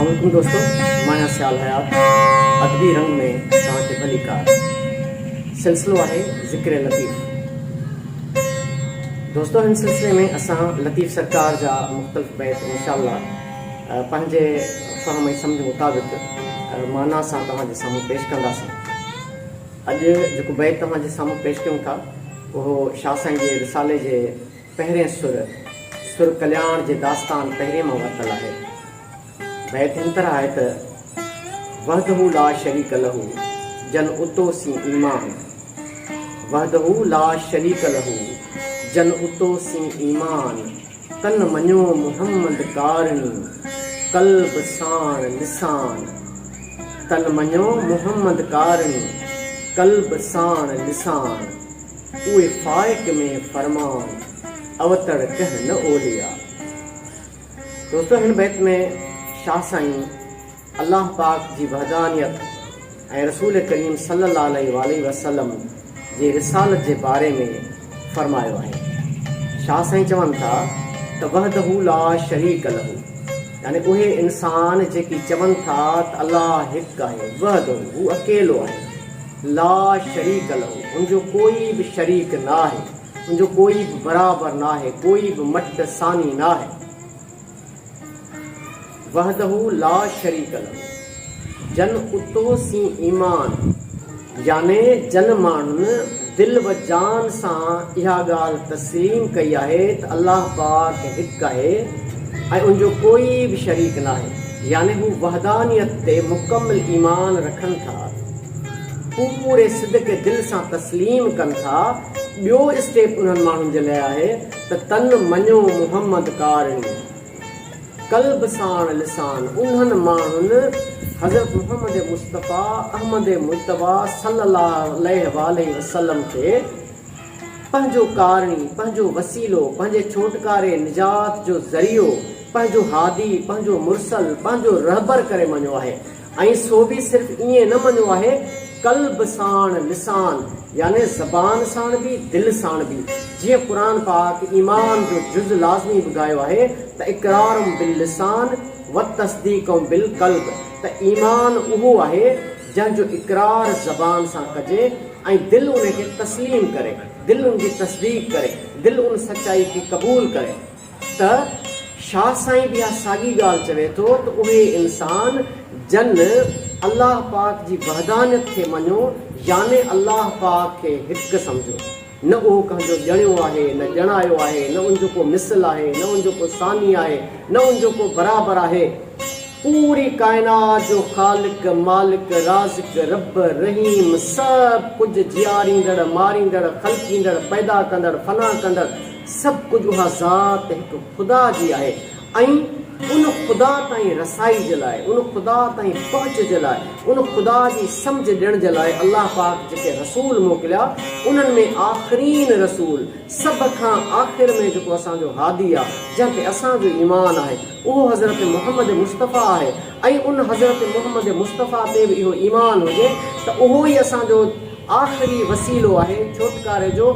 السلام عليڪم دوستو مان آهيان سيال حيات ادبي رنگ ۾ توهان کي ڀليڪار سلسلو آهي ذڪر لطيف دوستو هن سلسلي ۾ اسان لطيف سرڪار جا مختلف بيت انشاء الله پنهنجي فهم ۽ سمجھ مطابق معنيٰ سان توهان جي سامهون پيش ڪنداسين اڄ جيڪو بيت توهان جي سامهون پيش ڪيون ٿا اهو شاهه سائين جي رسالي جي پهرين سر، سر ڪلياڻ جي داستان پهرين مان ورتل آهي. بيت هن طرح آهي ته، وحده لا شريڪ له، جن اتو سين ايمان. وحده لا شريڪ له، جن اتو سين ايمان. تن مڃيو محمد ڪارڻي، قلب ساڻ لسان. تن مڃيو محمد ڪارڻي، قلب ساڻ لسان. اهي فائق ۾ فرمان، اوتڙ ڪنهن نه اوليا. دوستو هن بيت ۾ شاهه سائين الله پاڪ جي وحدانيت ۽ رسول ڪريم صلي الله عليه واٰله وسلم جي رسالت جي باري ۾ فرمايو آهي. شاهه سائين چون ٿا ته وحده لا شريڪ له يعني اهي انسان جيڪي چون ٿا ته الله هڪ آهي، وحده هو اڪيلو آهي، لا شريڪ له، ان جو ڪوئي به شريڪ ناهي، ان جو ڪوئي به برابر ناهي، ڪوئي به مٽ ثاني ناهي. وحده لا شريڪ له، جن اتو سين ايمان، يعني جن ماڻهن دل و جان سان اها ڳالهه تسليم ڪئي آهي ته الله پاڪ هڪ آهي ۽ ان جو ڪوئي به شريڪ ناهي، يعني هو وحدانيت تي مڪمل ايمان رکن ٿا. پوري صدق دل سان تسليم ڪن ٿا، ٻيو اسٽيپ انهن ماڻهن جي لئه آهي ته تن مڃو محمد ڪارڻي، قلب ساڻ لسان، انهن ماڻهن حضرت محمد مصطفيٰ احمد مجتبيٰ صلّي الله عليه واٰله وسلّم کي پنهنجو ڪارڻي، پنهنجو وسيلو، پنهنجي ڇوٽڪاري، نجات، جو ذريعو، پنهنجو هادي، پنهنجو مرسل، پنهنجو رهبر ڪري مڃيو آهي. ۽ سو به صرف ائين نه مڃيو آهي، قلب ساڻ لسان يعني زبان ساڻ به دل ساڻ به، جيئن قرآن پاڪ ايمان جو جز لازمي ٻڌايو آهي ته اقرار باللسان والتصديق بالقلب ته ايمان اهو آهي جنهن جو اقرار زبان سان ڪجي ۽ دل ان کي تسليم ڪري، دل ان جي تصديق ڪري، دل ان سچائي کي قبول ڪري. ته شاهه سائين به اها ساڳي ڳالهه چوي ٿو ته اهي انسان جن الله پاڪ جي وحدانيت کي مڃيو يعني الله پاڪ کي هڪ سمجهيو، نه اهو ڪنهن جو ڄڻيو آهي، نه ڄڻايو آهي، نه ان جو ڪو مثل آهي، نه ان جو ڪو ثاني آهي، نه ان جو ڪو برابر آهي. پوري ڪائنات جو خالق، مالڪ، رازق، رب، رحيم، سڀ ڪجهه جياريندڙ، ماريندڙ، خلقيندڙ، پيدا ڪندڙ، فنا ڪندڙ، سڀ ڪجهه اها ذات هڪ خدا جي آهي ۽ ان خدا تائين رسائي جي لاء، ان خدا تائين پهچ جي لاء، ان خدا جي سمجهه ڏيڻ جي لاء الله پاڪ جيڪي رسول موڪليا، انهن ۾ آخرين رسول، سڀ کان آخر ۾ جيڪو اسان جو هادي آ، جنهن تي اسان جو ايمان آهي، اهو حضرت محمد مصطفيٰ آهي ۽ ان حضرت محمد مصطفيٰ تي به اهو ايمان هجي ته اهو ئي اسان جو آخري وسيلو آهي ڇوٽڪاري جو،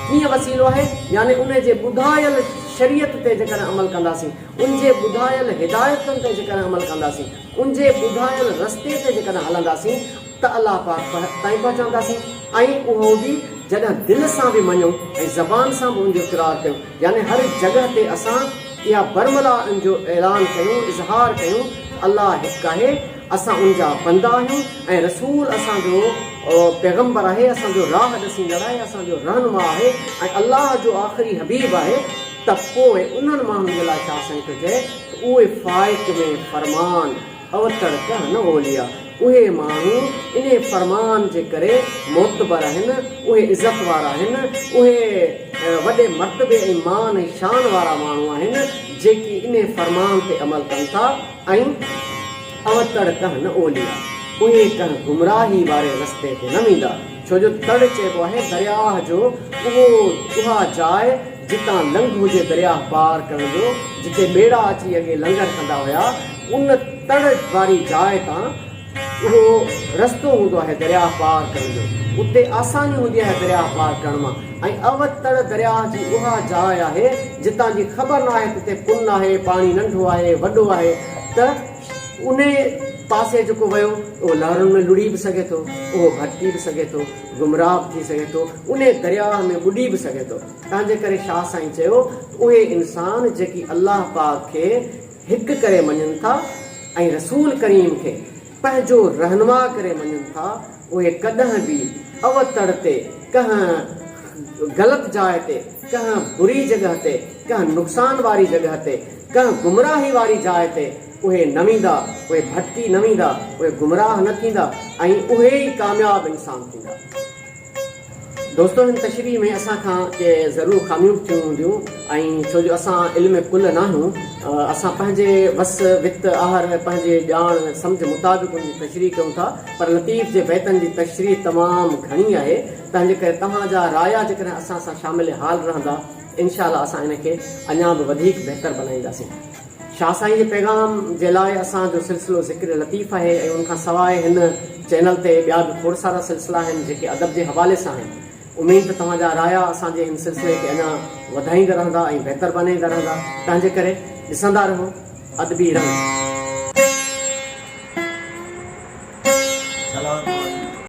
ڪيئن وسيلو آهي؟ يعني ان جي ٻڌايل شريعت تي جيڪڏهن عمل ڪنداسين، ان جي ٻڌايل هدايتن تي جيڪڏهن عمل ڪنداسين، ان جي ٻڌايل رستي تي جيڪڏهن هلنداسين ته الله پاڪ تائين پهچنداسين ۽ اهو به جڏهن دل سان به مڃون ۽ زبان سان به ان جو اقرار ڪيون يعني هر جڳهه تي اسان اها برملا ان جو اعلان ڪيون، اظهار ڪيون ته الله هڪ آهي، اسان ان جا بندا آهيون ۽ رسول اسان جو پيغمبر آهي، اسان جو راهه ڏسيندڙ آهي، اسان جو رهنما آهي ۽ الله جو آخري حبيب آهي ته پوء انهن ماڻهن جي لاء شاهه سائين ٿو چئي ته اهي فائق ۾ فرمان اوتڙ ڪهن اوليا، اهي ماڻهو انهي فرمان جي ڪري معتبر آهن، اهي عزت وارا آهن، اهي وڏي مرتبي ۽ مان ۽ شان وارا ماڻهو آهن، جيڪي انهي فرمان تي عمل ڪن ٿا ۽ اوتڙ ڪهن اوليا، اهي ڪنهن گمراهي واري رستي تي نه ويندا، ڇو جو تڙ چئبو آهي درياهه جو اهو اها جاء جتان لنگهه هجي درياهه پار ڪرڻ جو، جتي ٻيڙا اچي اڳي لنگر ڪندا هيا، ان تڙ واري جاء تان اهو رستو هوندو آهي درياهه پار ڪرڻ جو، اتي آساني هوندي آهي درياهه پار ڪرڻ مان ۽ اوتڙ درياهه جي اها جاء آهي جتان جي خبر ناهي ته اتي ڪن آهي، پاڻي ننڍو آهي، وڏو آهي ته. انهي پاسي جيڪو ويو اهو لهرن ۾ لڙهي به سگهي ٿو، اهو ڀٽڪي به سگهي ٿو، گمراهه به ٿي سگهي ٿو، انهي درياهه ۾ ٻڏي به سگهي ٿو. تنهنجي ڪري شاهه سائين چيو ته اهي انسان جيڪي الله پاڪ کي هڪ ڪري مڃن ٿا ۽ رسول ڪريم کي پنهنجو رهنما ڪري مڃن ٿا، اهي ڪڏهن به اوتڙ تي، ڪنهن غلط جاء تي، ڪنهن بري جڳهه تي، ڪنهن نقصان واري جڳهه تي، ڪنهن گمراهي واري جاء تي اهي نه ويندا، اهي ڀٽڪي نه ويندا، اهي گمراهه نه ٿيندا ۽ اهي ئي ڪامياب انسان ٿيندا. دوستو هن تشريح ۾ اسان کان ڪي ضرور خاميون به ٿيون هونديون ۽ ڇو جو اسان علم ڪل ناهيون اسان پنهنجي وس وت آهر پنهنجي ڄاڻ سمجهه مطابق ان جي تشريح ڪيون ٿا پر لطيف جي بيتن جي تشريح تمام گهڻي آهي تنهنجي ڪري توهان جا رايا جيڪڏهن اسان سان شامل حال رهندا انشاء الله اسان ان کي اڃا به وڌيڪ بهتر بنائينداسين. شاهه سائين جي پيغام جي لاء اسان جو سلسلو ذڪر لطيف آهي ۽ ان کان سواء هن چينل تي ٻيا به کوڙ سارا سلسلا آهن جيڪي ادب جي حوالي سان آهن. اميد ته توهان جا رايا اسان جي هن سلسلي کي اڃا وڌائيندا رهندا ۽ بهتر بنائيندا رهندا. تنهنجي ڪري ڏسندا رهو ادبي رنگ.